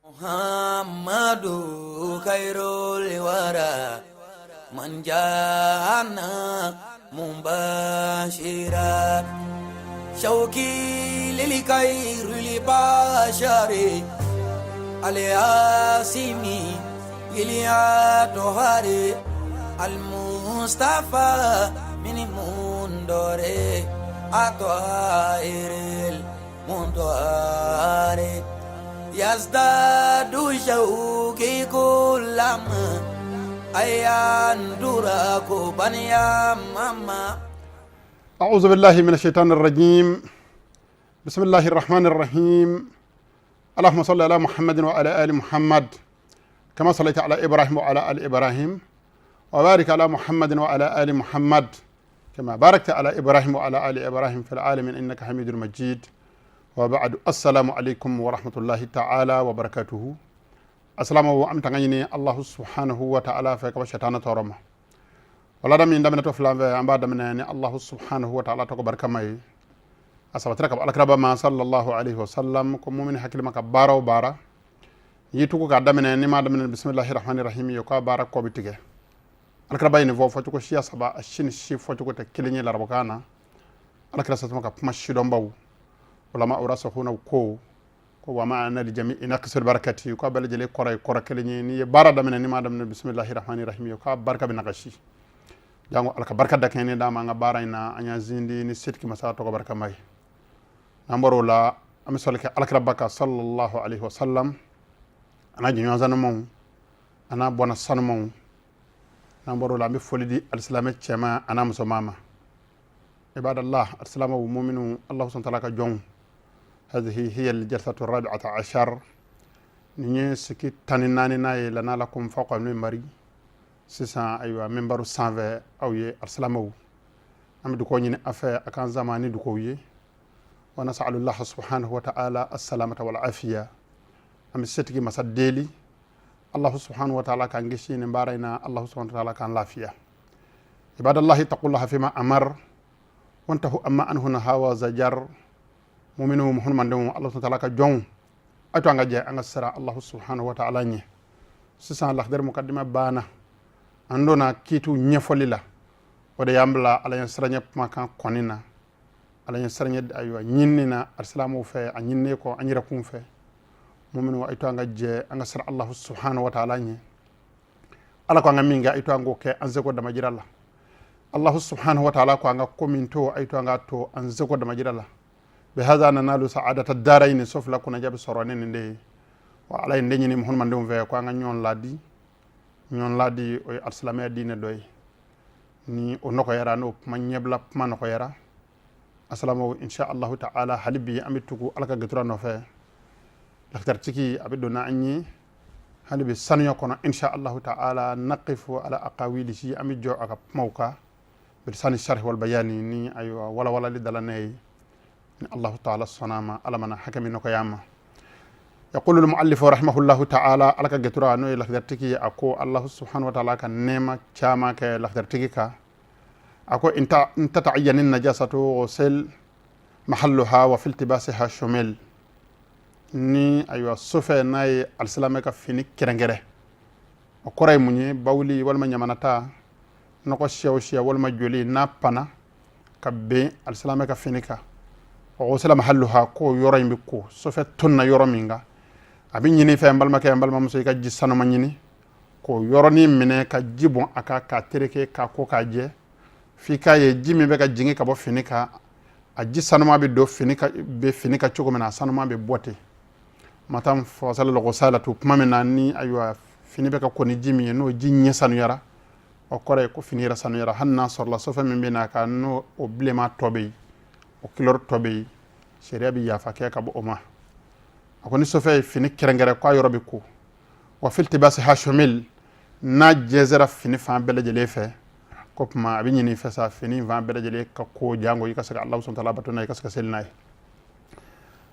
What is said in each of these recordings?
Muhammadu khairul wara man jana mubashira shauki lil khairul bashari alyasimi iliatohari almustafa min mundore atoairil mundoare yazdadu shauki kulama ayandura baniya mama. أعوذ بالله من الشيطان الرجيم. بسم الله الرحمن الرحيم. اللهم صل على محمد وعلى آل محمد كما صليت على إبراهيم وعلى آل إبراهيم، وبارك على محمد وعلى آل محمد كما باركت على إبراهيم وعلى آل إبراهيم في العالمين إنك حميد مجيد. وبعد، السلام عليكم ورحمة الله تعالى وبركاته. السلام am tangani الله سبحانه وتعالى fɛ ka shetana tɔɔrɔ ma. Wala da min daminɛ to filan fɛ, an b'a daminɛ ni الله سبحانه وتعالى tɔgɔ barikama ye. A sabatira ka bɔ alakiraba ma صلى الله عليه وسلم ko mumini hakili ma ka baara o baara y'i tugu k'a daminɛ, n'i m'a daminɛ بسم الله الرحمن الرحيم ye, k'a baara kɔ bɛ tigɛ. Alakiraba ye nin fɔ fɔcogo siya saba, a si ni si fɔcogo tɛ kelen ye larabukan na. Alakira satuma ka kuma sidɔnbaw ulama urasahuna ko wa ma'ana li jami'i naqsil barakati, ko a bɛɛ lajɛlen kɔrɔ ye kɔrɔ kelen ye. N'i ye baara daminɛ, n'i m'a daminɛ بسم الله الرحمن الرحيم ye, k'a barika bɛ nagasi. Jango Ala ka barika da kɛnɛ d'a ma an ka baara in na. An y'an zindi ni setigi masa tɔgɔ barikama ye. N'an bɔr'o la, an bɛ sɔli kɛ alakiraba kan صلى الله عليه وسلم, a n'a jɛɲɔgɔn sanumanw, a n'a bɔnna sanumanw. N'an bɔr'o la, an bɛ foli di alisilamɛ cɛman a n'a musoman ma. عباد الله, alisilamɛw muminu, الله سبحانه وتعالى ka jɔnw, هذه هي الجلسة الرابعة عشر, nin ye sigi 14nan ye لنا لكم فوق المنبر sisan. Ayiwa, minbaru sanfɛ, aw ye alisilamɛw, an bɛ dugawu ɲini a fɛ a k'an zama ni dugawu ye. ونسأل الله سبحانه وتعالى السلامة والعافية. An bɛ setigi masa deli, الله سبحانه وتعالى k'an kisi nin baara in na, الله سبحانه وتعالى k'an lafiya. عباد الله, اتقوا الله فيما أمر وانتهوا عما عنه نهى وزجر. Muminu muhunmandenw, الله سبحانه وتعالى ka jɔnw, a to an ka jɛ an ka siran الله سبحانه وتعالى ɲɛ. Sisan lakidari mukadima banna, an donna kiitu ɲɛfɔli la. O de y'an bila Ala ɲɛ siranɲɛ kumakan kɔni na, Ala ɲɛ siranɲɛ ayiwa ɲinini na alisilamuw fɛ, a ɲininen kɔ an yɛrɛ kun fɛ. Muminu, a to an ka jɛ an ka siran الله سبحانه وتعالى ɲɛ. Ala ko an ka min kɛ, a to an k'o kɛ an seko damajira la. الله سبحانه وتعالى ko an ka ko min to, a to an ka to an seko damajira la. بهذا ننال سعادة الدارين, sofila kunnaja bɛ sɔrɔ ne nin de ye. Wa Ala ye nin de ɲini muhunmandenw fɛ ko an ka ɲɔgɔn ladi. Ɲɔgɔn ladi, o ye alisilamɛya diinɛ dɔ ye. Ni o nɔgɔyara, n'o kuma ɲɛbila kuma nɔgɔyara, asalamaw, إن شاء الله تعالى, hali bi an bɛ tugu Ala ka gɛtura nɔfɛ. Lakitaritigi a bɛ don n'an ye hali bi sanuya kɔnɔ, إن شاء الله تعالى. نقف على أقاويله, an bɛ jɔ a ka kumaw kan, بلسان الشرح والبيان, ni ayiwa walawalali dala ne ye, ni الله تعالى sɔnna ma, Ala mana hakɛ min nɔgɔya ma. يقول المؤلف رحمه الله تعالى, Ala ka gɛtura n'o ye lakidaritigi ye, a ko الله سبحانه وتعالى ka nɛɛma caman kɛ lakidaritigi kan. A ko إن تتعين النجاسة غسل محلها وفي التباسها شمل. Ni ayiwa sofɛ n'a ye alisilamɛ ka fini kɛrɛnkɛrɛn, o kɔrɔ ye mun ye? Bawuli walima ɲamanata, nɔgɔ siya o siya, walima joli, n'a panna ka ben alisilamɛ ka fini kan, غسل محلها, ko yɔrɔ in bɛ ko. Sofɛ tonna yɔrɔ min kan, a bɛ ɲini fɛ, n balimakɛ, n balimamuso, i ka ji sanuma ɲini k'o yɔrɔnin minɛ ka ji bɔn a kan, k'a tereke, k'a ko k'a jɛ, f'i k'a ye ji min bɛ ka jigin ka bɔ fini kan, a ji sanuma bɛ don fini ka bɛ fini kan cogo min na, a sanuma bɛ bɔ ten. Matan fasala lɔgɔsa to tuma min na, ni ayiwa fini bɛ ka ko ni ji min ye, n'o ji ɲɛ sanuyara, o kɔrɔ ye ko fini yɛrɛ sanuyara. Hali n'a sɔrɔla sɔfɛ min bɛ na kan, n'o o bilenman tɔ bɛ yen, o couleur tɔ bɛ yen, sariya bɛ yafa kɛ ka bɔ o ma. A ko ni sɔfɛ ye fini kɛrɛnkɛrɛn, k'a yɔrɔ bɛ ko, وفي التباسها شمل, n'a jɛnsɛra fini fan bɛɛ lajɛlen fɛ, ko tuma a bɛ ɲini fɛ sa, fini fan bɛɛ lajɛlen ka ko, jango i ka se ka Ala سبحانه وتعالى bato n'a ye, i ka se ka seli n'a ye.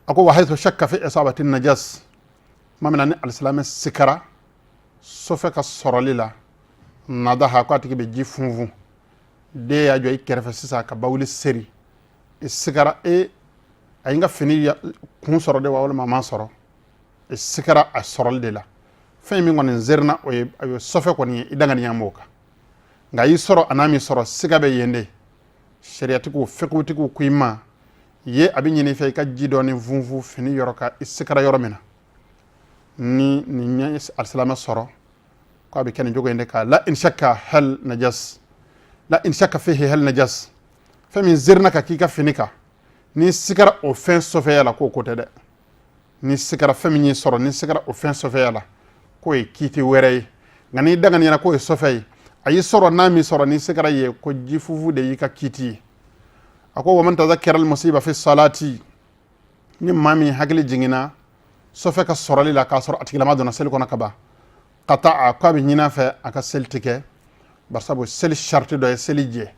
A ko وحيث شك في إصابة النجس, tuma min na ni alisilamɛ sikara sɔfɛ ka sɔrɔli la, نضح, ko a tigi bɛ ji funfun. Den y'a jɔ i kɛrɛfɛ sisan ka bawuli seri, i sigara e a ye n ka fini kun sɔrɔ de wa, walima a ma sɔrɔ? I sikara a sɔrɔli de la. Fɛn min kɔni zerina, o ye ayiwa sɔfɛ kɔni ye, i danganiya m'o kan. Nka y'i sɔrɔ a n'a m'i sɔrɔ, siga bɛ yen de. Sariyatigiw, fikutigiw ko i ma ye, a bɛ ɲini i fɛ i ka ji dɔɔni funfun fini yɔrɔ kan i sikara yɔrɔ min na. Ni nin ye alisilamɛ sɔrɔ, ko a bɛ kɛ nin cogo in de kan. La in shakka hal najas, la in shakka fihi hal najas, fɛn min zerina ka k'i ka fini kan, n'i sikara o fɛn sɔfɛya la, k'o ko tɛ dɛ. N'i sikara fɛn min y'i sɔrɔ, n'i sikara o fɛn sɔfɛya la, k'o ye kiiti wɛrɛ ye. Nka n'i danganiyara k'o ye sɔfɛ ye, a y'i sɔrɔ n'a m'i sɔrɔ, n'i sikara ye, ko ji fufu de y'i ka kiiti ye. A ko waman tazakara almusiba fi salati, ni maa min hakili jiginna sɔfɛ ka sɔrɔli la k'a sɔrɔ a tigilama donna seli kɔnɔ ka ban, qata'a, ko a bɛ ɲin'a fɛ a ka seli tigɛ, barisabu seli sariti dɔ ye seli jɛ.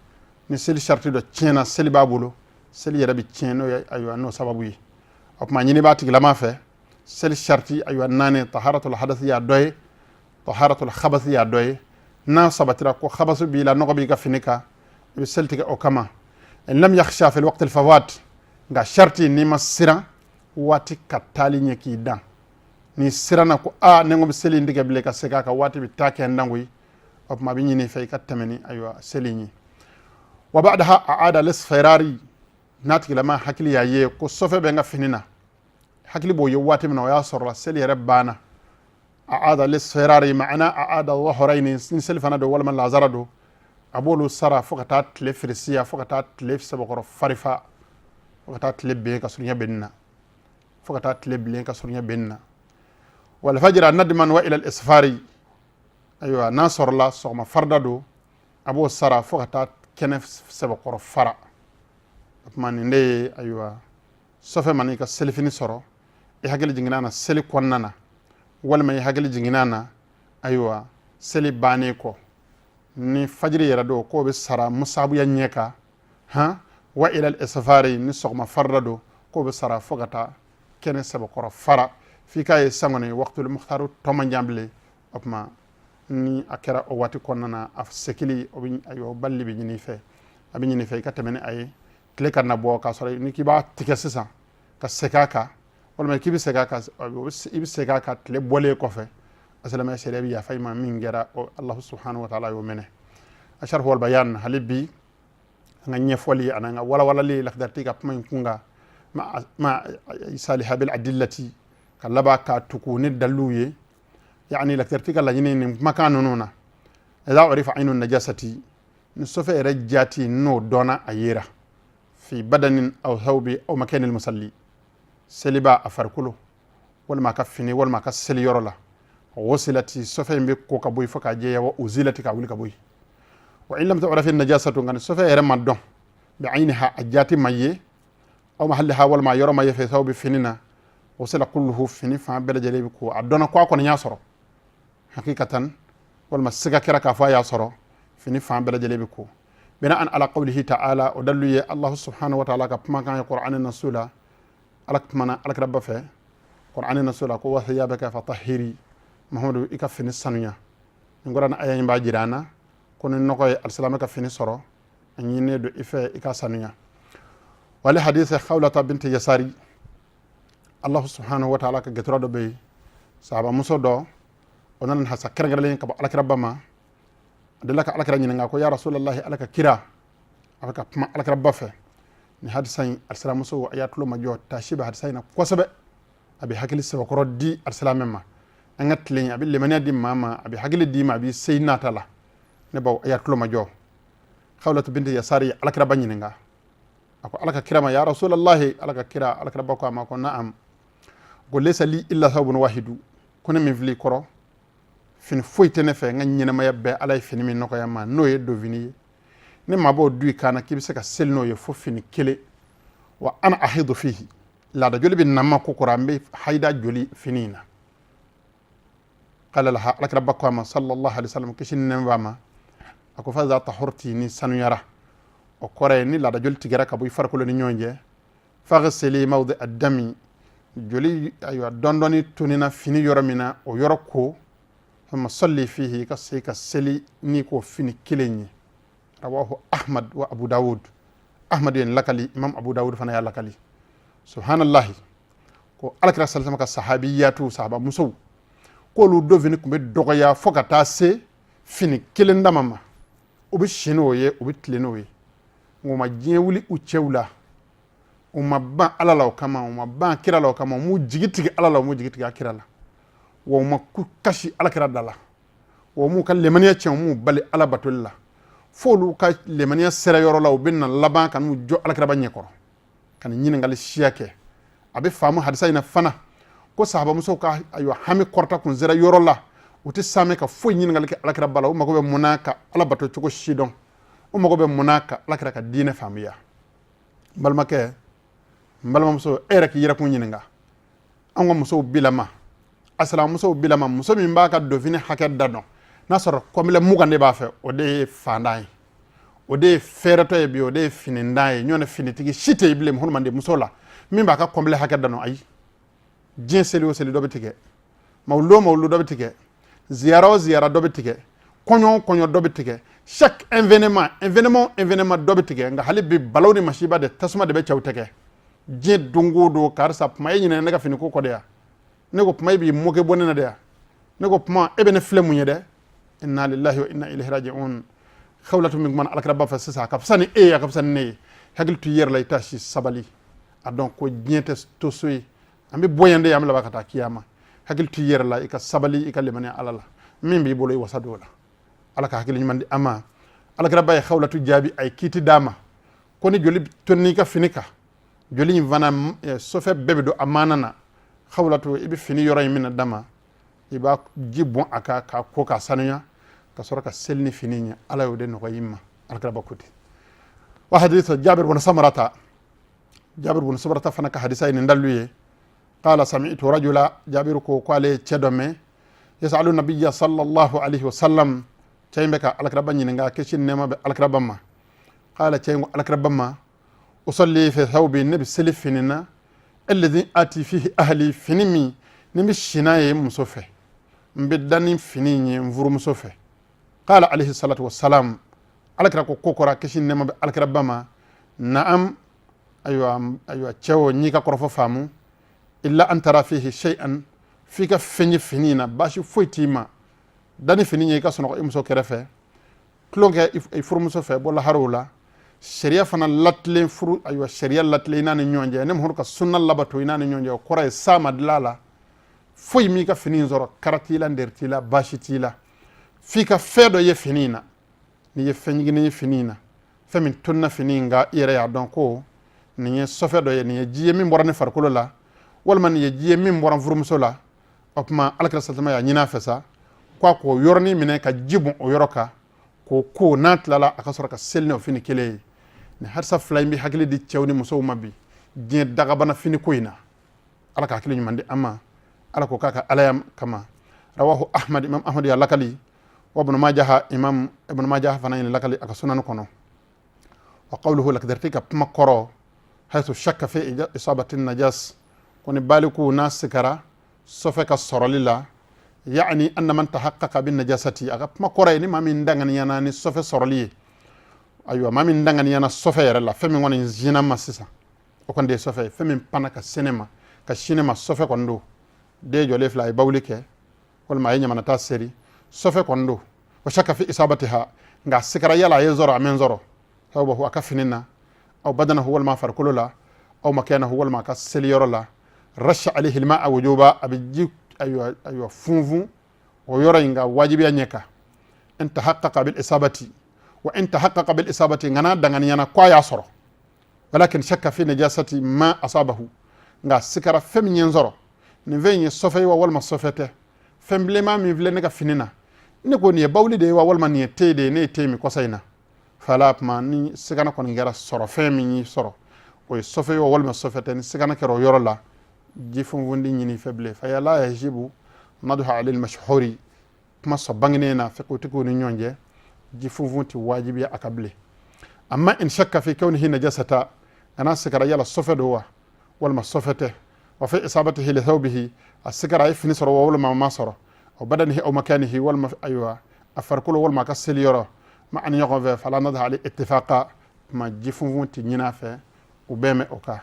Ni seli sariti dɔ tiɲɛna, seli b'a bolo, seli yɛrɛ bɛ tiɲɛ n'o ye, ayiwa n'o sababu ye. O tuma ɲini b'a tigilama fɛ, seli sariti ayiwa naani, taharatul hadasi y'a dɔ ye, taharatul khabasi y'a dɔ ye. N'a sabatira ko khabasu b'i la, nɔgɔ b'i ka fini kan, i bɛ seli tigɛ o kama. In lam yakhsha fil waqti al fawat, nka sariti n'i ma siran waati ka taali ɲɛ k'i dan. N'i siranna ko aa, ne ko bɛ seli in tigɛ bilen ka segin a kan, waati bɛ taa kɛ n dan koyi, o tuma a bɛ ɲini i fɛ i ka tɛmɛ ni ayiwa seli in ye. Wa ba'daha aada lisfirari, n'a tigilama hakili y'a ye ko sɔfɛ bɛ n ka fini na, hakili b'o ye waati min na, o y'a sɔrɔ la seli yɛrɛ banna. Aada lisfirari ma'ana aada dhuhrayni, ni seli fana don walima lazara don, a b'olu sara fo ka taa tile firisiya, fo ka taa tile sɛbɛkɔrɔ farifa, fo ka taa tile ben ka surunya benni na, fo ka taa tile bilen ka surunya benni na. Wal fajra nadman wa ila al isfari, ayiwa n'a sɔrɔla sɔgɔma farida don, a b'o sara fo ka taa kɛnɛ sɛbɛkɔrɔ fara. O tuma nin de ye ayiwa sɔfɛ mana i ka selifini sɔrɔ, i hakili jiginna na seli kɔnɔna na, walima i hakili jiginna na ayiwa seli bannen kɔ. Ni fajiri yɛrɛ don, k'o bɛ sara musabuya ɲɛ kan han. Wa ila isfari, ni sɔgɔma farida don, k'o bɛ sara fo ka taa kɛnɛ sɛbɛkɔrɔ fara, f'i k'a ye san kɔni waqtul mukhtaru tɔ man jan bilen. O tuma ni a kɛra o waati kɔnɔna na, a sekili o bɛ ayiwa o balili bɛ ɲini i fɛ, a bɛ ɲini i fɛ i ka tɛmɛ ni a ye tile ka na bɔ, k'a sɔrɔ ni k'i b'a tigɛ sisan ka segin a kan, walima k'i bɛ segin a kan, i bɛ segin a kan tile bɔlen kɔfɛ. Asilamɛya sariya bɛ yafa i ma min kɛra, Alahu subhanahu wa taala y'o minɛ. Asharhu wal bayan, hali bi an ka ɲɛfɔli ani an ka walawalali Lakidari ka kuma in kun kan, ma saliha bil adillati, ka laban k'a tugu ni daliluw ye. Yani Lakidari ka laɲini nin kumakan ninnu na, idha urifa aynu najasati, ni sɔfɛ yɛrɛ jaati n'o dɔnna, a yera fi badanin aw thawbi aw makanil musalli, seliba a farikolo walima a ka fini walima a ka seli yɔrɔ la, ghusilati, sɔfɛ in bɛ ko ka bɔ yen fo k'a jɛya, wa uzilati, ka wuli ka bɔ yen. Wa in lam tu'rafi najasatu, nka ni sɔfɛ yɛrɛ ma dɔn, bi ayniha, a jaati ma ye, aw mahalliha, walima a yɔrɔ ma ye, fi thawbi, fini na, ghusila kulluhu, fini fan bɛɛ lajɛlen bɛ ko. A dɔnna ko a kɔni y'a sɔrɔ hakikatan, walima siga kɛra k'a fɔ a y'a sɔrɔ, fini fan bɛɛ lajɛlen bɛ ko. Bina'an ala qawlihi ta'ala, o dalilu ye Allahu subhanahu wa ta'ala ka kumakan ye Qur'an nasu la. Ala kumana alakira ba fɛ Qur'an nasu la ko wa thiyabaka fatahhiri, Muhammadu, i ka fini sanuya. Nin Qur'an aya in b'a jira an na ko ni nɔgɔ ye alisilamɛ ka fini sɔrɔ, a ɲininen don i fɛ i ka sanuya. Wali hadith Khawlata binti Yasari, Allahu subhanahu wa ta'ala ka gɛtura dɔ bɛ yen, sahaba muso dɔ, o nana hasa kɛrɛnkɛrɛnlen ka bɔ alakira ba ma. A delila ka alakira ɲininka ko ya rasulallahi, ala ka kira. A bɛ ka kuma alakira ba fɛ. Ni hadisa in, alisilamuso, a y'a tulo majɔ, taasi bɛ hadisa in na kosɛbɛ. A bɛ hakili sɛbɛkɔrɔ di alisilamɛ ma an ka tilen, a bɛ limaniya di maa ma, a bɛ hakili d'i ma, a b'i se i nata la. Ne baw, a y'a tulo majɔ. Khawlatu binti Yasari alakira ba ɲininka, a ko ala ka kira ma, ya rasulallahi, ala ka kira. Alakira ba ko a ma ko naam. Ko laysa li illa thawbun wahidu, ko ne min fili kɔrɔ, fini foyi tɛ ne fɛ n ka ɲɛnamaya bɛɛ, ala ye fini min nɔgɔya ma, n'o ye donfini ye. Ni maa b'o du i kan na k'i bɛ se ka seli n'o ye fo fini kelen. Wa ana ahidu fihi, laada joli bɛ na n ma ko kɔrɔ, an bɛ hayida joli fini in na. Qala laha, alakira ba ko a ma sallallahu alaihi wasallam, kisi ni nɛɛma b'a ma, a ko fa iza tahurti, ni sanuyara, o kɔrɔ ye ni laada joli tigɛra ka bɔ i farikolo ni ɲɔgɔn cɛ, faghsili mawdi addami, joli ayiwa dɔndɔni tunina fini yɔrɔ min na, o yɔrɔ ko, thumma salli fihi, ka se ka seli ni k'o fini kelen ye. Rawahu Ahmad wa Abu Dawud. Ahmad ye lakali, imam Abu Dawud fana y'a lakali. Subhanallahi. Ko Alakira salasama ka sahabiyatu, sahaba musow, k'olu donfini tun bɛ dɔgɔya fo ka taa se fini kelen dama ma. U bɛ si n'o ye, u bɛ tilen n'o ye, nka u ma diɲɛ wuli u cɛw la. U ma ban Ala la o kama, u ma ban kira la o kama, u m'u jigi tigɛ Ala la, u m'u jigi tigɛ kira la, wa u ma kasi Alakira da la, wa u m'u ka lemaniya tiɲɛ, u m'u bali Ala batoli la. Fo olu ka lemaniya sera yɔrɔ la, u bɛ na laban ka n'u jɔ Alakiraba ɲɛkɔrɔ ka nin ɲininkali siya kɛ. A bɛ faamu hadisa in na fana ko sahabamusow ka, ayiwa, hami kɔrɔta kun sera yɔrɔ la, u tɛ saamɛ ka foyi ɲininkali kɛ Alakiraba la. U mago bɛ mun na? Ka Ala bato cogo si dɔn. U mago bɛ mun na? Ka Alakira ka diinɛ faamuya. N balimakɛ, n balimamuso, e yɛrɛ k'i yɛrɛkun ɲininka. An ka musow bilama, a silamusow bilama, muso min b'a ka donfini hakɛ da dɔn, n'a sɔrɔ kɔnbilɛ 20 de b'a fɛ, o de ye fandan ye, o de ye fɛɛrɛtɔ ye bi, o de ye finindan ye. Ɲɔgɔn finitigi si tɛ yen bilen hadamaden muso la min b'a ka kɔnbilɛ hakɛ da dɔn. Ayi, diɲɛ seli o seli, dɔ bɛ tigɛ. Mawulu o mawulu, dɔ bɛ tigɛ. Ziyara o ziyara, dɔ bɛ tigɛ. Kɔɲɔ o kɔɲɔ, dɔ bɛ tigɛ. Chaque événement, événement, événement, dɔ bɛ tigɛ. Nka hali bi, balaw ni masiba de, tasuma de bɛ cɛw tɛgɛ diɲɛ don o don. Karisa, kuma e ɲinɛ ne ka fini ko kɔ de ya? Ne ko kuma, e b'i moquer bɔ ne na de ya? Ne ko kuma, e bɛ ne filɛ mun ye dɛ? Inna lillahi wa inna ilayhi raji'un. Xawlatu min kumana Alakiraba fɛ sisan, a ka fisa ni e ye, a ka fisa ni ne ye. Hakili to i yɛrɛ la, i ta si sabali. A dɔn ko diɲɛ tɛ to so ye, an bɛ bɔ yan de, an bɛ laban ka taa kiyama. Hakili to i yɛrɛ la, i ka sabali, i ka limaniya Ala la. Min b'i bolo, i wasa don o la. Ala ka hakili ɲuman di an ma. Alakiraba ye Xawlatu jaabi, a ye kiiti d'a ma ko ni joli tonni i ka fini kan, joli in fana sɔfɛ bɛɛ bɛ don a maana na. Xawlatu, i bɛ fini yɔrɔ in minɛ dama, i b'a ji bɔn a kan k'a ko k'a sanuya, ka sɔrɔ ka seli ni fini ye. Ala y'o de nɔgɔya i ma. Alakiraba ko ten. Wa hadith Jabir bun Samurata, Jabir bun Samurata fana ka hadisa ye nin dalilu ye. Qala sami'tu rajula, Jabir ko ko ale ye cɛ dɔ mɛn, yasalu nabiyya sallallahu alaihi wasallam, cɛ in bɛ ka Alakiraba ɲininka, kisi ni nɛɛma bɛ Alakiraba ma. Qala, cɛ in ko Alakiraba ma: usalli fi thawbi, ne bɛ seli fini na, alladhi ati fihi ahli, fini min ni n bɛ si n'a ye muso fɛ, n bɛ da ni fini ye n furumuso fɛ. Qala alayhi salatu wassalam, Alakira ko ko kɔrɔ, kisi ni nɛɛma bɛ Alakiraba ma: naam, ayiwa, ayiwa, cɛw, n y'i ka kɔrɔfɔ faamu. Illa an tara fihi shay'an, f'i ka fɛn ye fini in na, baasi foyi t'i ma. Da ni fini ye, i ka sunɔgɔ i muso kɛrɛfɛ, tulon kɛ i furumuso fɛ, bɔ laharaw la. Sariya fana latilen furu, ayiwa, sariya latilen i n'a ni ɲɔgɔn cɛ, ne Muhamadu ka sunna labato i n'a ni ɲɔgɔn cɛ, o kɔrɔ ye sa ma dilan a la, foyi m'i ka fini in sɔrɔ, kara t'i la, ndɛri t'i la, baasi t'i la. F'i ka fɛn dɔ ye fini in na. N'i ye fɛn ɲiginin ye fini in na, fɛn min tonna fini in kan, i yɛrɛ y'a dɔn ko nin ye sɔfɛ dɔ ye, nin ye ji ye min bɔra ne farikolo la, walima nin ye ji ye min bɔra n furumuso la. O tuma Alakira salasama y'a ɲini a fɛ sa ko a k'o yɔrɔnin minɛ ka ji bɔn o yɔrɔ kan k'o ko, n'a tilala, a ka sɔrɔ ka seli n'o fini kelen ye. Nin hadisa fila in bɛ hakili di cɛw ni musow ma bi diɲɛ dagabana fini ko in na. Ala ka hakili ɲuman di an ma. Ala ko k'a ka Alaya kama. Rawahu Ahmad, Imam Ahmad ya lakali, wa Ibn Majah, Imam Ibn Majah fana ye lakali a ka sunan kɔnɔ. Wa qawluhu, Lakdariti ka kuma kɔrɔ, haythu shakka fi isabati najas, ko ni baliku n'a sikara sɔfɛ ka sɔrɔli la, yaani anna man tahaqqaqa bin najasati, a ka kuma kɔrɔ ye ni maa min danganiyana ni sɔfɛ sɔrɔli ye. Ayiwa, maa min danganiyana sɔfɛ yɛrɛ la, fɛn min kɔni zinna ma sisan, o kɔni de ye sɔfɛ ye. Fɛn min panna ka se ne ma, ka sin ne ma, sɔfɛ kɔni don. Den jɔlen filɛ, a ye bawuli kɛ walima a ye ɲamanata seri, sɔfɛ kɔni don. Wa shakka fi isabatiha, nka sikara yala a ye sɔrɔ, a mɛ sɔrɔ sababu a ka fini na, aw badanahu, walima farikolo la, aw makanahu, walima a ka seliyɔrɔ la, rasha alayhi alma'a wujuba, a bɛ ji, ayiwa, ayiwa, funfun o yɔrɔ in ka wajibiya ɲɛ kan. In tahaqqaqa bil isabati, wa in tahaqqaqa bil isabati, nka n'a danganiyana ko a y'a sɔrɔ, walakin shakka fi najasati ma asabahu, nka sikara fɛn min ye n sɔrɔ, nin fɛn in ye sɔfɛ ye wa walima sɔfɛ tɛ, fɛn bilenman min filɛ ne ka fini na, ne ko nin ye bawuli de ye wa walima nin ye te de ye, ne ye te min kɔsa in na. Fala, tuma ni sigana kɔni kɛra sɔrɔ, fɛn min y'i sɔrɔ, o ye sɔfɛ ye wa walima sɔfɛ tɛ, ni sigana kɛra o yɔrɔ la, ji funfundi ɲini fɛ bilen. Fa la yajibu nadha alil mashhuri, kuma sɔ bangenen na fiqhutigiw ni ɲɔgɔn cɛ, ji funfun tɛ wajibiya a kan bilen. Amma in shakka fi kawnihi najasata, kana sigara yala sɔfɛ don wa walima sɔfɛ tɛ, wa fi isabatihi li thawbihi, a sigara a ye fini sɔrɔ wa walima a ma sɔrɔ, aw badanihi aw makanihi, walima, ayiwa, a farikolo walima a ka seli yɔrɔ ma ani ɲɔgɔn fɛ, fala nadha ali ittifaqa, kuma ji funfun tɛ ɲini a fɛ, u bɛɛ mɛn o kan.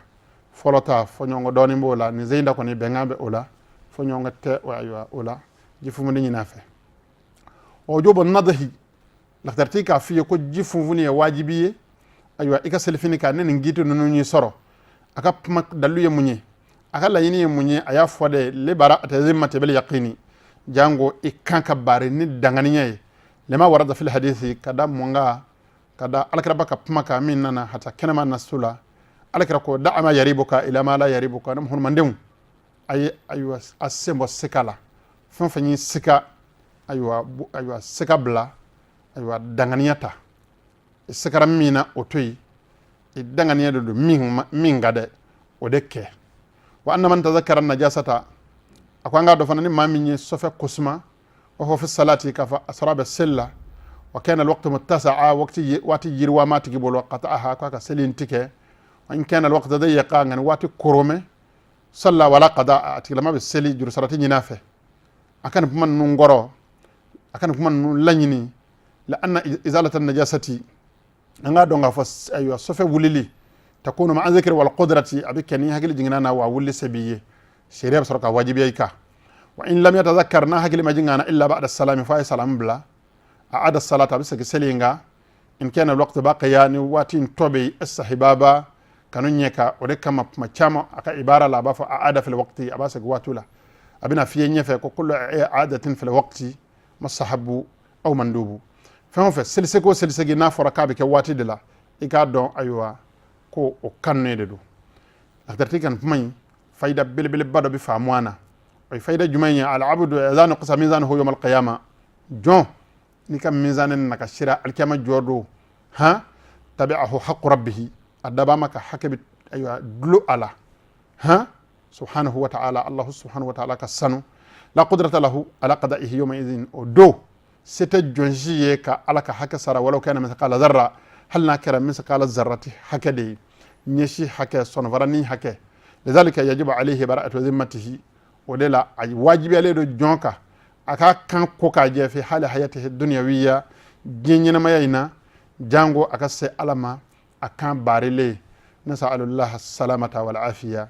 Fɔlɔ ta, fɔɲɔgɔnkɔ dɔɔnin b'o la. Nin zen da kɔni, bɛnkan bɛ o la, fɔɲɔgɔnkɔ tɛ. Ayiwa, o la ji funfunni ɲini a fɛ. O wujubu nadhi, lakitariti k'a f'i ye ko ji funfunni ye wajibi ye, ayiwa, i ka selifini kan. Ni nin kiiti ninnu y'i sɔrɔ, a ka kuma dalilu ye mun ye? A ka laɲini ye mun ye? A y'a fɔ de li bara'ati zimmati bil yaqini, jango i kan ka bari ni danganiya ye. Lima warada fil hadisi, ka da mun kan? Ka da alakiraba ka kuma kan min nana hata kɛnɛma nasu la. Alakira ko da ma yaribuka ila ma la yaribuka. Ne muhurmandenw, a ye, ayiwa, a sen bɔ sika la. Fɛn fɛn y'i sika, ayiwa, sika bila, ayiwa, danganiya ta. I sikara min na, o to yen. I danganiya de don min ka dɛ, o de kɛ. Wa anna man tazakara najasata, a ko an k'a dɔn fana, ni maa min ye sɔfɛ kosuma, wa huwa fi salati, k'a fɔ a sɔrɔ a bɛ seli la, wa kana alwaqtu muttasa'a, waqti waati yiriwa ma tigi bolo, qata'aha, k'a ka seli in tigɛ. Wa in kana alwaqtu dayiqa, nka ni waati koromɛ, salla wala qada, a tigilama bɛ seli, jurusara tɛ ɲini a fɛ. A ka nin kuma ninnu kɔrɔ, a ka nin kuma ninnu laɲini, la anna izalata najasati, an k'a dɔn k'a fɔ, ayiwa, sɔfɛ wulili, takunu ma'a zikri wal qudrati, a bɛ kɛ ni hakili jiginna na, wa wuli se b'i ye, sariya bɛ sɔrɔ ka wajibiya i kan. Wa in lam yatazakkar, n'a hakili ma jigin a na, illa ba'da salami, f'a ye salam bila, a ada salata, a bɛ segin seli in kan. In kana alwaqtu baqiya, ni waati in tɔ bɛ yen, istihbaba, kanu ɲɛ ka o de kama. Kuma caman a ka ibara la, a b'a fɔ a ada fil waqti, a b'a segin waati la. A bɛna f'i ye ɲɛfɛ ko kullu i'adatin fil waqti mustahabu aw mandubu. Fɛn o fɛn, selisegi o selisegi, n'a fɔra k'a bɛ kɛ waati de la, i k'a dɔn, ayiwa, ko o kanunen de don. Lakitari kan kuma in fayida belebeleba dɔ bɛ faamu a na. O ye fayida jumɛn ye? Al-abdu idha nuqisa mizanuhu yawm al-qiyama, jɔn n'i ka mizani nakasira alikiyama jɔ don, han, tabi'ahu haqqu rabbihi, a dabaa ma ka hakɛ bɛ, ayiwa, dulo a la, han, subhanahu wa ta'ala, allahu subhanahu wa ta'ala ka sanu. La qudrata lahu ala qada'ihi yawma idhin, o don se tɛ jɔn si ye ka ala ka hakɛ sara, walaw kana mithqala zarra, hali n'a kɛra mithqala zarrati hakɛ de ye, ɲɛsi hakɛ, sɔnfaranin hakɛ. Lidhalika yajibu alayhi bara'atu zimmatihi, o de la a wajibiyalen don jɔn kan a ka kan ko k'a jɛ, fi hali hayatihi dunyawiya, diɲɛ ɲɛnamaya in na, jango a ka se ala ma a kan baarilen. Nasalullah salamata wal afiya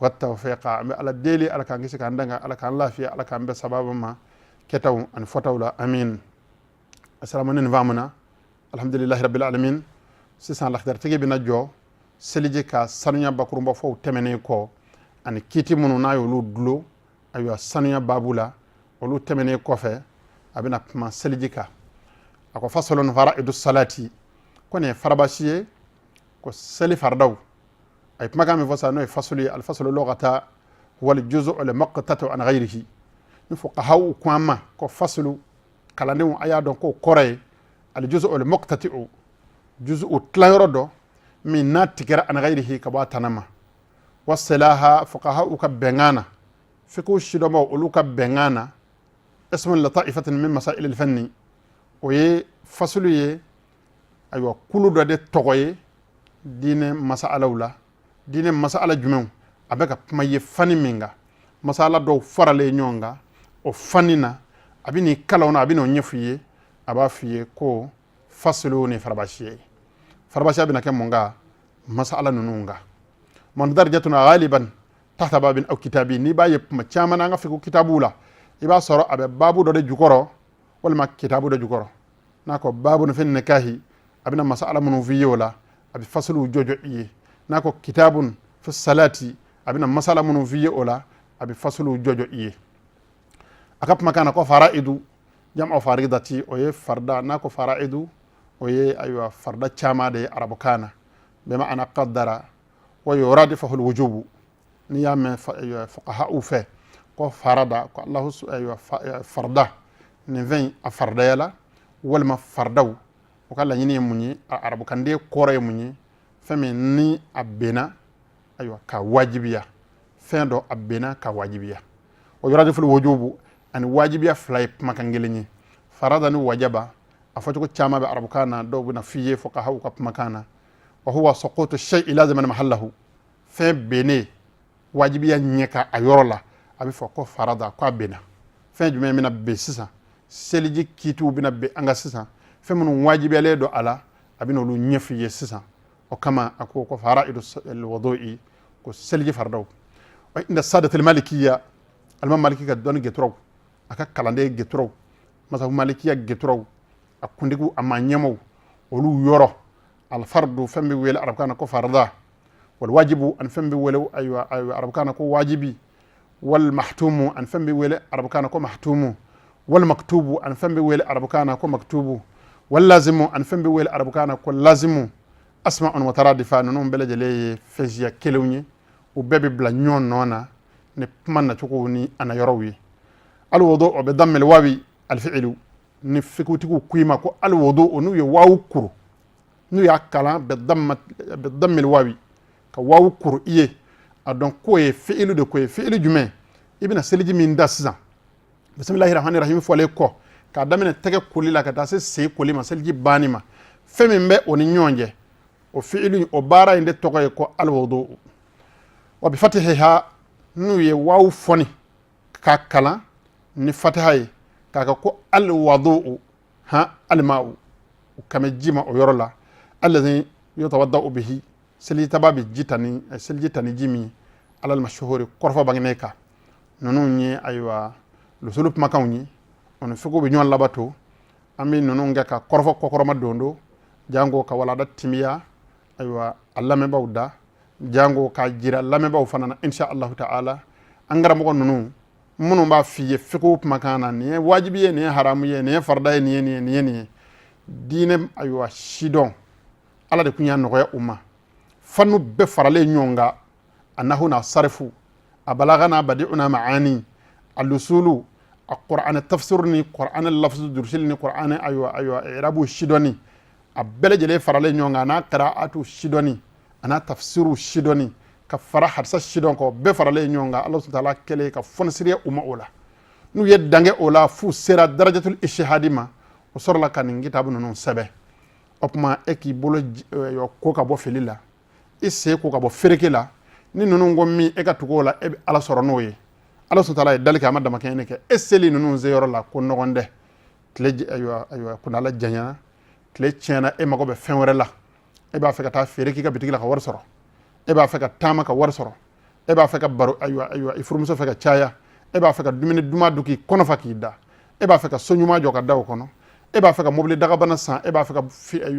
wa tawfiqa. An bɛ ala deli, ala k'an kisi k'an danga, ala k'an lafiya, ala k'an bɛn sababa ma kɛtaw ani fɔtaw la. Amin. Asalamu ni nin faamuna, alhamdulillahi rabbil alamin. Sisan lakidaritigi bɛna jɔ seliji ka sanuya bakurunba fɔw tɛmɛnen kɔ, ani kiiti minnu n'a y'olu dulo, ayiwa, sanuya babu la, olu tɛmɛnen kɔfɛ, a bɛna kuma seliji kan. A ko fasalun fara'idu salati, ko nin ye farabasi ye, ko seli faridaw. A ye kumakan min fɔ sisan, n'o ye fasulu ye, alfasulu lughata wal juzu al muqtatu an ghayrihi. Ni fuqahaw ko an ma ko fasulu, kalandenw a y'a dɔn k'o kɔrɔ ye al juzu al muqtati'u, juzu o tilayɔrɔ dɔ min n'a tigɛra, an ghayrihi, ka bɔ a tana ma. Wasilaha, fuqahaw ka bɛnkan na, fiqhu sidɔnbaw olu ka bɛnkan na, ismun li ta'ifatin min masail al fanni, o ye fasulu ye, ayiwa, kulu dɔ de tɔgɔ ye diinɛ masalaw la. Diinɛ masala jumɛnw? A bɛ ka kuma ye fani min kan, masala dɔw faralen ɲɔgɔn kan o fani na, a bɛ n'i kalan na, a bɛ n'o ɲɛfɔ i ye. A b'a f'i ye ko fasulu ni farabasi ye. Farabasiya bɛna kɛ mun kan? Masala ninnu kan. Mundarijatun ghaliban tahta babin aw kitabi, n'i b'a ye kuma caman an ka fiqhu kitabuw la, i b'a sɔrɔ a bɛ babu dɔ de jukɔrɔ walima kitabu dɔ jukɔrɔ. N'a ko babun fi nikahi, a bɛna masala minnu f'i ye o la, a bɛ fasuluw jɔjɔ i ye. N'a ko kitabun fi salati, a bɛna masala minnu f'i ye o la, a bɛ fasuluw jɔjɔ i ye. A ka kumakan na ko faraidu jam'u faridati, o ye farida. N'a ko faraidu, o ye, ayiwa, farida caman de ye arabukan na. Bima'ana qaddara wa yuradifuhu alwujubu, n'i y'a mɛn fuqaha'u fɛ ko farada, ko Allahu, ayiwa, farida nin fɛn a faridayala walima faridaw, o ka laɲini ye mun ye? A arabukanden kɔrɔ ye mun ye? Fɛn min ni a benna, ayiwa, ka wajibiya, fɛn dɔ a benna ka wajibiya. O yuradifu wujubu ani wajibiya fila ye kumakan kelen ye. Farada ni wajaba, a fɔcogo caman bɛ arabukan na, dɔw bɛna f'i ye fuqahaw ka kumakan na. Wa huwa suqutu shay'i laziman mahallahu, fɛn bennen wajibiya ɲɛ ka a yɔrɔ la, a bɛ fɔ ko farada, ko a benna. Fɛn jumɛn bɛna ben sisan? Seliji kiitiw bɛna ben an ka sisan. Fɛn minnu wajibiyalen don a la, a bɛna olu ɲɛf'i ye sisan. O kama a ko ko faraidu alwudu'i, Ko seliji faridaw wa inda sadatul malikiya, alimam maliki ka dɔnni geturaw, a ka kalanden geturaw, masabu malikiya geturaw, a kuntigiw, a maa ɲɛmaw, olu yɔrɔ alfardu, fɛn bɛ wele arabukan na ko farida, wal wajibu, ani fɛn bɛ wele ayiwa arabukan na ko wajibi, wal mahtumu, ani fɛn bɛ wele arabukan na ko mahtumu, wal maktubu, ani fɛn bɛ wele arabukan na ko maktubu, wal lazimu, ani fɛn bɛ wele arabukan na ko lazimu. Asma'un mutaradifa, ninnu bɛɛ lajɛlen ye fɛn siya kelenw ye, u bɛɛ bɛ bila ɲɔgɔn nɔ na ni kuma nacogow ni a na yɔrɔw ye. Alwudu o bɛ dammil wawi alfi'ilu, ni fikutigiw ko i ma ko alwudu, o n'u ye wawu kuru, n'u y'a kalan bɛ dammil wawi, ka wawu kuru i ye, a dɔn k'o ye fi'ilu de ko ye. Fi'ilu jumɛn? I bɛna seliji min da sisan, bisimilahi rahmani rahim fɔlen kɔ, k'a daminɛ tɛgɛ koli la ka taa se sen koli ma, seliji banni ma, fɛn min bɛ o ni ɲɔgɔn cɛ, o fi'ilu, o baara in de tɔgɔ ye ko alwudu. Wa bi fatihiha, n'u ye wawu fɔni k'a kalan ni fatiha ye, k'a kɛ ko alwudu, han alma'u, u kan bɛ ji ma o yɔrɔ la, allazi yutawadda'u bihi, selijitaba bɛ ji ta ni seliji ta ni ji min ye, alal mashhuri, kɔrɔfɔ bangenen kan. Ninnu ye ayiwa lusulu kumakanw ye, o ni fiku bɛ ɲɔgɔn labato. An bɛ ninnu kɛ ka kɔrɔfɔ kɔkɔrɔma don don jango ka walada timiya ayiwa a lamɛnbaaw da, jango k'a jira lamɛnbaaw fana na, insha allahu ta'ala. An karamɔgɔ ninnu minnu b'a f'i ye fiku kumakan na, nin ye wajibi ye, nin ye haramu ye, nin ye farida ye, nin ye nin ye, nin ye nin ye, diinɛ ayiwa sidɔn ala de kun y'a nɔgɔya u ma. Fanu bɛɛ faralen ɲɔgɔn kan, a nahu n'a sarifu, a balaga n'a badi'u n'a maani, a lusulu, a qur'anɛ tafsir ni qur'anɛ lafzu durusili ni qur'anɛ ayiwa irabu sidɔnni, a bɛɛ lajɛlen faralen ɲɔgɔn kan, a n'a qira'atu sidɔnni, a n'a tafsiru sidɔnni, ka fara hadisa sidɔn kan, bɛɛ faralen ɲɔgɔn kan. Ala subhanahu wa ta'ala kɛlen ka fɔnisiriya u ma o la, n'u ye dan kɛ o la f'u sera darajatul ishihadi ma, o sɔrɔla ka nin kitabu ninnu sɛbɛn. O tuma e k'i bolo ko ka bɔ fili la, i sen ko ka bɔ fereke la, ni ninnu ko min e ka tugu o la, e bɛ ala sɔrɔ n'o ye. Ala subhanahu wa ta'ala ye dali kɛ, a ma damakɛɲɛni kɛ. E seli ninnu se yɔrɔ la ko nɔgɔn tɛ. Tile ayiwa kuntaala janyana, tile tiɲɛna, e mago bɛ fɛn wɛrɛ la, e b'a fɛ ka taa feere k'i ka bitigi la ka wari sɔrɔ, e b'a fɛ ka taama ka wari sɔrɔ, e b'a fɛ ka baro ayiwa i furumuso fɛ ka caya, e b'a fɛ ka dumuni duman dun k'i kɔnɔ fa k'i da, e b'a fɛ ka so ɲuman jɔ ka da o kɔnɔ, e b'a fɛ ka mobili dagabana san, e b'a fɛ ka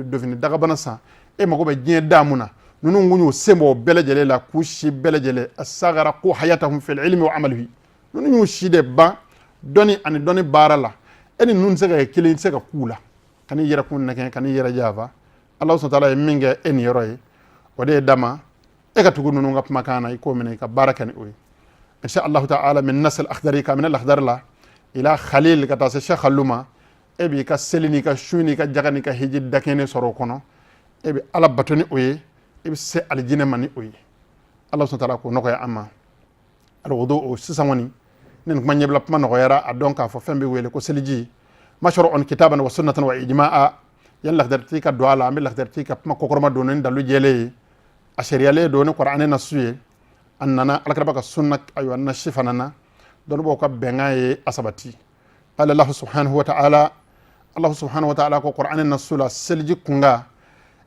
dofini dagabana san, e mago bɛ diɲɛ daamu na. Ninnu kun y'u sen bɔ o bɛɛ lajɛlen la k'u si bɛɛ lajɛlen astagraqu hayatahum fil ilmi wa amalihi. Ninnu y'u si de ban dɔnni ani dɔnni baara la. E ni ninnu tɛ se ka kɛ kelen, tɛ se ka k'u la. Kan'i yɛrɛ kun nɛgɛn, kan'i yɛrɛ janfa. Ala subhanahu wa ta'ala ye min kɛ e niyɔrɔ ye, o de ye dama e ka tugu ninnu ka kumakan na, i k'o minɛ, i ka baara kɛ ni o ye, insha allahu ta'ala. Min nas al akhdari, ka minɛ lakhdari la, ila khalil, ka taa se cheikh khalu ma, e b'i ka seli n'i ka sun n'i ka jaga n'i ka hiji dakɛnɛ sɔrɔ o kɔnɔ. E bɛ ala bato ni o ye, e bɛ se alijinɛ ma ni o ye. Ala subhanahu wa ta'ala k'o nɔgɔya an ma. Alwudu o sisan kɔni, ni nin kuma ɲɛbila kuma nɔgɔyara, a dɔn k'a fɔ fɛn bɛ wele ko seliji mashru'un kitaban wa sunnatan wa ijma'a. Yan lakdaritigi ka don a la, an bɛ lakdaritigi ka kuma kɔkɔrɔma don ni dalu jɛlen ye, a sariyalen don ni kuranɛ nasu ye, a nana alakiraba ka sunna ayiwa nasi fana na, dɔnnibaaw ka bɛnkan ye a sabati. Qala Allahu subhanahu wa ta'ala, Allah subhanahu wa ta'ala ko kuranɛ nasu la seliji kunkan: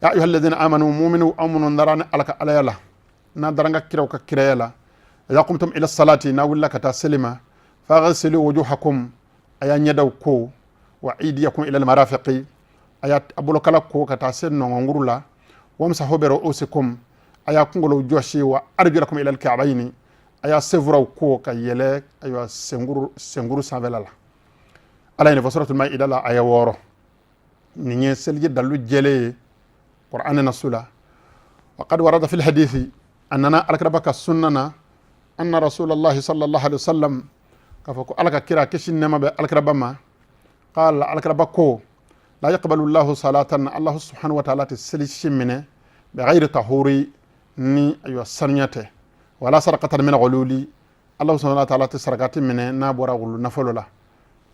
ya ayyuhal ladhina amanu, mu'minu, aw minnu dara ni ala ka alaya la, n'a dara n ka kiraw ka kiraya la, idha qumtum ila salati, n'a wulila ka taa seli ma, faghsilu wujuhakum, a y'a ɲɛdaw ko, wa aydiyakum ila almarafiqi, a y'a bolokala ko ka taa se nɔngɔnkuru la, wamsahu bi ru'usikum, a y'a kunkolow jɔsi, wa arjulakum ila alka'bayni, a y'a senfuraw ko ka yɛlɛ ayiwa senkuru sanfɛla la. Ala ye nin fɔ suratul maida la, aya 6. Nin ye seliji dalu jɛlen ye qur'an nasu la. Wa qad warada fil hadithi, a nana alakiraba ka sunna na, anna rasulallahi sallallahu alaihi wasallam, k'a fɔ ko ala ka kira, kisi nɛɛma bɛ alakiraba ma, qala, alakiraba ko: la yaqbalu llahu salatan, allahu subhanahu wa ta'ala tɛ seli si minɛ, bi ghayri tahuri, ni ayiwa sanuya tɛ, wala sadaqatan min ghululi, allahu subhanahu wa ta'ala tɛ sarakati minɛ n'a bɔra gulu nafolo la.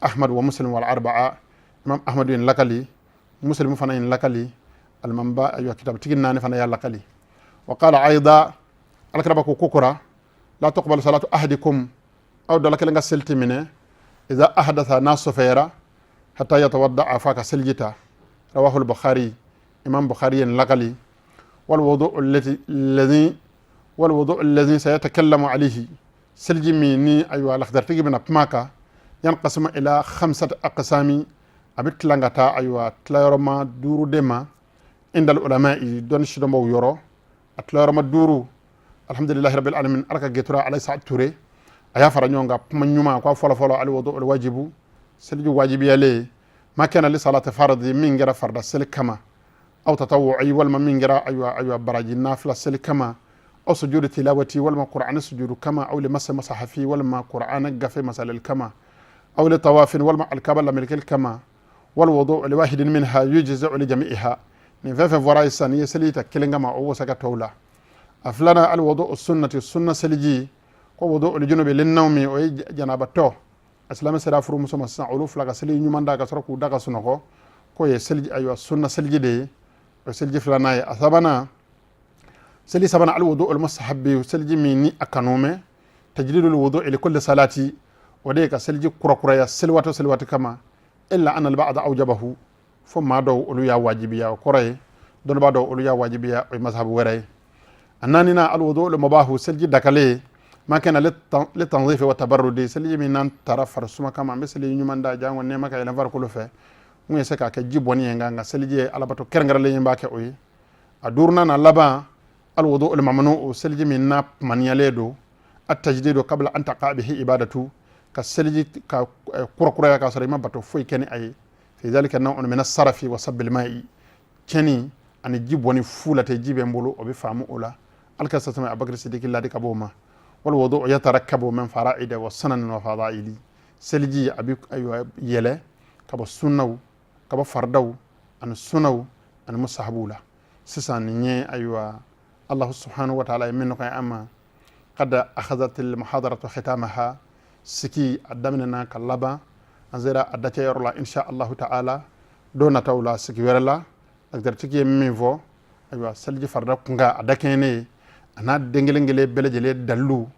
Ahmad wa Muslim wal arba'a, imam Ahmad yin lakali, Muslim fana yin lakali, alimamba ayiwa kitabutigi naani fana y'a lakali. Wa qala ayda, alakiraba ko kokora: la tuqbalu salatu ahadikum, aw dala kelen ka seli tɛ minɛ, idha ahdatha, n'a sɔfɛyara, hatta yatawadda, fa ka seliji ta. Rawahu al-Bukhari, imam Bukhari yen lakali. Wal wudu alladhi Wal wudu alladhi sayatakallamu alayhi, seliji min ni ayiwa lakhdartigi bɛna kuma kan, yanqasimu ila khamsati aqsami, a bɛ tilan ka taa ayiwa tilayɔrɔma duuru de ma, indal ulama'i, dɔnni sidɔnbaw yɔrɔ, a tilayɔrɔma duuru. Alhamdulillahi rabbil alamin, Ala ka getura ala sa Ture a y'a fara ɲɔgɔn kan kuma ɲuman ko fɔlɔ fɔlɔ, al wudu al wajibu, seliji wajibiyalen, ma kana li salati fardi, min kɛra farida seli kama, aw tatawu'i, walima min kɛra ayiwa baraji nafila seli kama, aw sujudu tilawati, walima qur'ani sujudu kama, aw li masa masahafi, walima qur'ani gafe masalil kama, aw li tawafin, walima alkaba lamilikeli kama. Wal wudu li wahidin minha yujzi'u li jami'iha. Nin fɛn fɛn fɔra sisan, n'i ye seli ta kelen kama, o wasa ka tɔw la. A filanan, al wudu sunnati, sunna seliji, ko wudu li junubi lin nawmi, o ye janabatɔ a silamɛ sera furumuso ma sisan, olu fila ka seli ɲuman da ka sɔrɔ k'u da ka sunɔgɔ, k'o ye seliji ayiwa sunna seliji de ye, o seliji filanan ye. A sabanan, seli sabanan, al wudu al mustahabbi, seliji min ni a kanu mɛ, tajdidul wudu li kulli salati, o de ye ka seliji kurakuraya seli waati o seli waati kama, illa anna al ba'da awjabahu, fo maa dɔw olu y'a wajibiya. O kɔrɔ ye dɔnnibaa dɔw olu y'a wajibiya, o ye mazhabu wɛrɛ ye. A naaninan, al wudu al mubahu, seliji dakale, ma kana li tanzifi wa tabarrudi, seliji min n'an tara farisuma kama, an bɛ seli ɲuman da jango nɛɛma ka yɛlɛn farikolo fɛ, mun ye se k'a kɛ ji bɔnni ye, nka seliji ye alabato kɛrɛnkɛrɛnlen ye, n b'a kɛ o ye. A duurunan na laban, al wudu al mamnu, o seliji min n'a kumaniyalen don, at tajdidu qabla an taqa bihi ibadatu, ka seliji ka kurakuraya k'a sɔrɔ i ma bato foyi kɛ ni a ye. Fi dhalika naw'un min as-sarafi wa sabbil ma'i, tiɲɛni ani ji bɔnni fu la tɛ, ji bɛ n bolo, o bɛ faamu o la. Alka sasama Abubakar Sidiki ladi ka b'o ma. Wal wudu yatarakkabu min fara'ida wa sunan wa fadaili, seliji a bɛ ayiwa yɛlɛ ka bɔ sunnaw, ka bɔ faridaw ani sunnaw ani musahabuw la. Sisan nin ye ayiwa Allah subhanahu wa ta'ala ye min nɔgɔya an ma. Kada akhadhat al muhadaratu khitamaha, siki a daminɛna ka laban, an sera a dacɛ yɔrɔ la. Insha allahu ta'ala, don nataw la, sigi wɛrɛ la, agdaritigi ye min fɔ, ayiwa seliji farida kunkan a dakɛɲɛ ne ye, a n'a den kelen kelen bɛɛ lajɛlen dalilu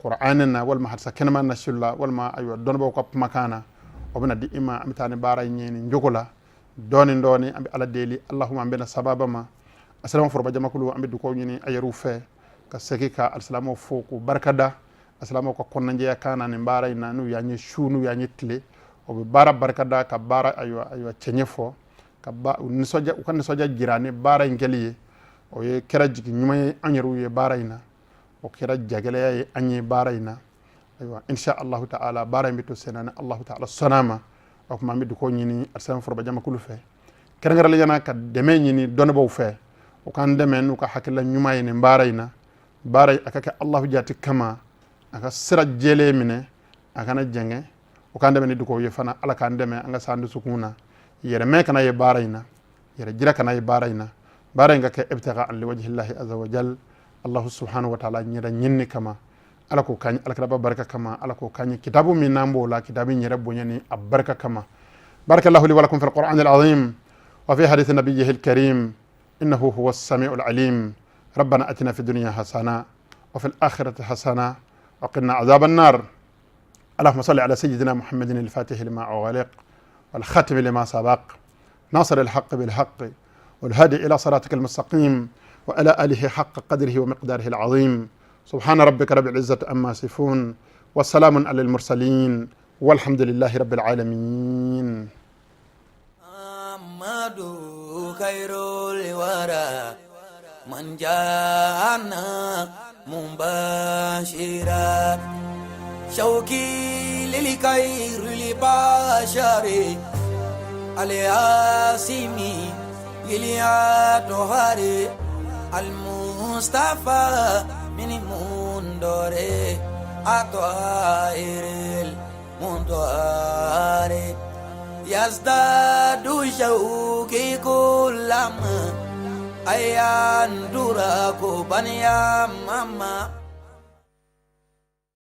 qur'an na, walima hadisa kɛnɛma nasiru la, walima ayiwa dɔnnibaw ka kumakan na, o bɛna di i ma. An bɛ taa ni baara in ye nin jogo la dɔɔni dɔɔni. An bɛ Ala deli, allahuma an bɛna sababa ma. Asalama foroba jamakulu, an bɛ dugawu ɲini a yɛrɛw fɛ, ka segin ka alisilamɛw fo k'u barikada, alisilamɛw ka kɔnɔnajɛya kan na nin baara in na, n'u y'an ye su, n'u y'an ye tile, o bɛ baara barikada, ka baara ayiwa cɛɲɛ fɔ, ka ba u nisɔndiya, u ka nisɔndiya jira ni baara in kɛli ye. O ye kɛra jigi ɲuman ye an yɛrɛw ye baara in na, o kɛra jagɛlɛya ye an ye baara in na. Ayiwa, insha allahu ta'ala, baara in bɛ to senna ni allahu ta'ala sɔnna ma. O tuma an bɛ dugawu ɲini alisilamɛ foroba jamakulu fɛ, kɛrɛnkɛrɛnnenya la ka dɛmɛ ɲini dɔnnibaaw fɛ, u k'an dɛmɛ n'u ka hakilila ɲuman ye nin baara in na. Baara in a ka kɛ allahu jati kama, a ka sira jɛlen minɛ, a kana jɛngɛ. U k'an dɛmɛ ni dugawu ye fana, Ala k'an dɛmɛ an ka s'an dusukun na, yɛrɛmɛ kana ye baara in na, yɛrɛ jira kana ye baara in na, baara in ka kɛ ibtiga liwajhillahi azza wa jal, allahu subhanahu wa ta'ala ɲɛda ɲinini kama. Ala k'o k'an ye alakiraba barika kama, Ala k'o k'an ye kitabu min n'an b'o la, kitabu in yɛrɛ bonya ni a barika kama. Barakallahu li wa lakum fil qur'an al azim wa fi hadith nabiyyihi al karim, innahu huwa as-sami'u al alim. Rabbana atina fid dunya hasana wa fil akhirati hasana wa qina adhaban nar. اللهم صل على سيدنا محمد الفاتح لما أغلق والخاتم لما سبق، ناصر الحق بالحق والهادي إلى صراطك المستقيم، وعلى آله حق قدره ومقداره العظيم. سبحان ربك رب العزة أما يصفون، والسلام على المرسلين، والحمد لله رب العالمين. محمد خير الورى من جاءنا مبشرا، شوقي للخير البشر الياسمي للأطهار المصطفى من منذر الطاهر المطهر، يزداد شوقي كلما أيان دراكو بنيا ماما.